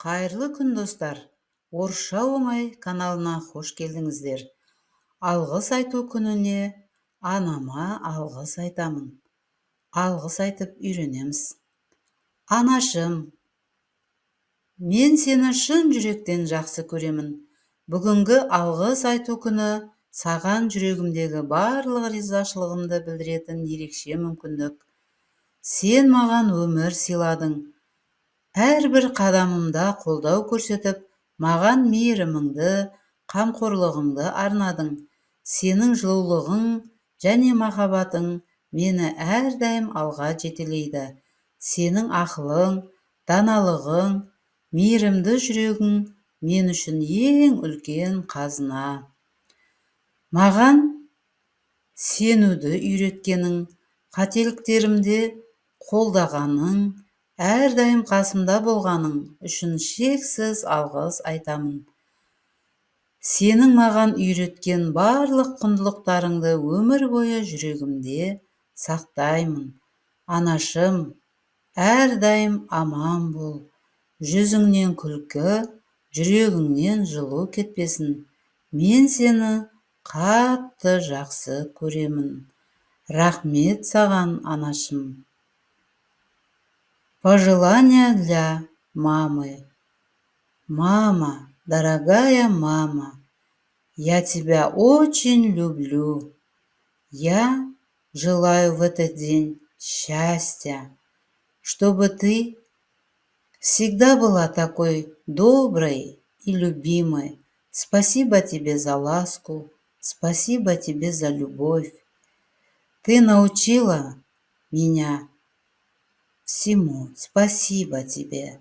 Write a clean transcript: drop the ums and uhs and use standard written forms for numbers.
Қайырлы күн, достар! «Орысша оңай» каналына қош келдіңіздер! Алғыс айту күніне анама алғыс айтамын. Алғыс айтып үйренеміз. Анашым, мен сені шын жүректен жақсы көремін. Бүгінгі Алғыс айту күні саған жүрегімдегі барлық ризашылығымды білдіретін ерекше мүмкіндік. Сен маған өмір сыйладың, әрбір қадамымда қолдау көрсетіп, маған мейіріміңді, қамқорлығыңды арнадың. Сенің жылулығың және махаббатың мені әрдайым алға жетелейді. Сенің ақылың, даналығың, мейірімді жүрегің мен үшін ең үлкен қазына. Маған сенуді үйреткенің, қателіктерімде қолдағаның, әрдайым қасымда болғаның үшін шексіз алғыс айтамын. Сенің маған үйреткен барлық құндылықтарыңды өмір бойы жүрегімде сақтаймын. Анашым, әрдайым аман бол, жүзіңнен күлкі, жүрегіңнен жылу кетпесін. Мен сені қатты жақсы көремін. Рахмет саған, анашым! Пожелания для мамы. Мама, дорогая мама, я тебя очень люблю. Я желаю в этот день счастья, чтобы ты всегда была такой доброй и любимой. Спасибо тебе за ласку, спасибо тебе за любовь. Ты научила меня всему. Спасибо тебе.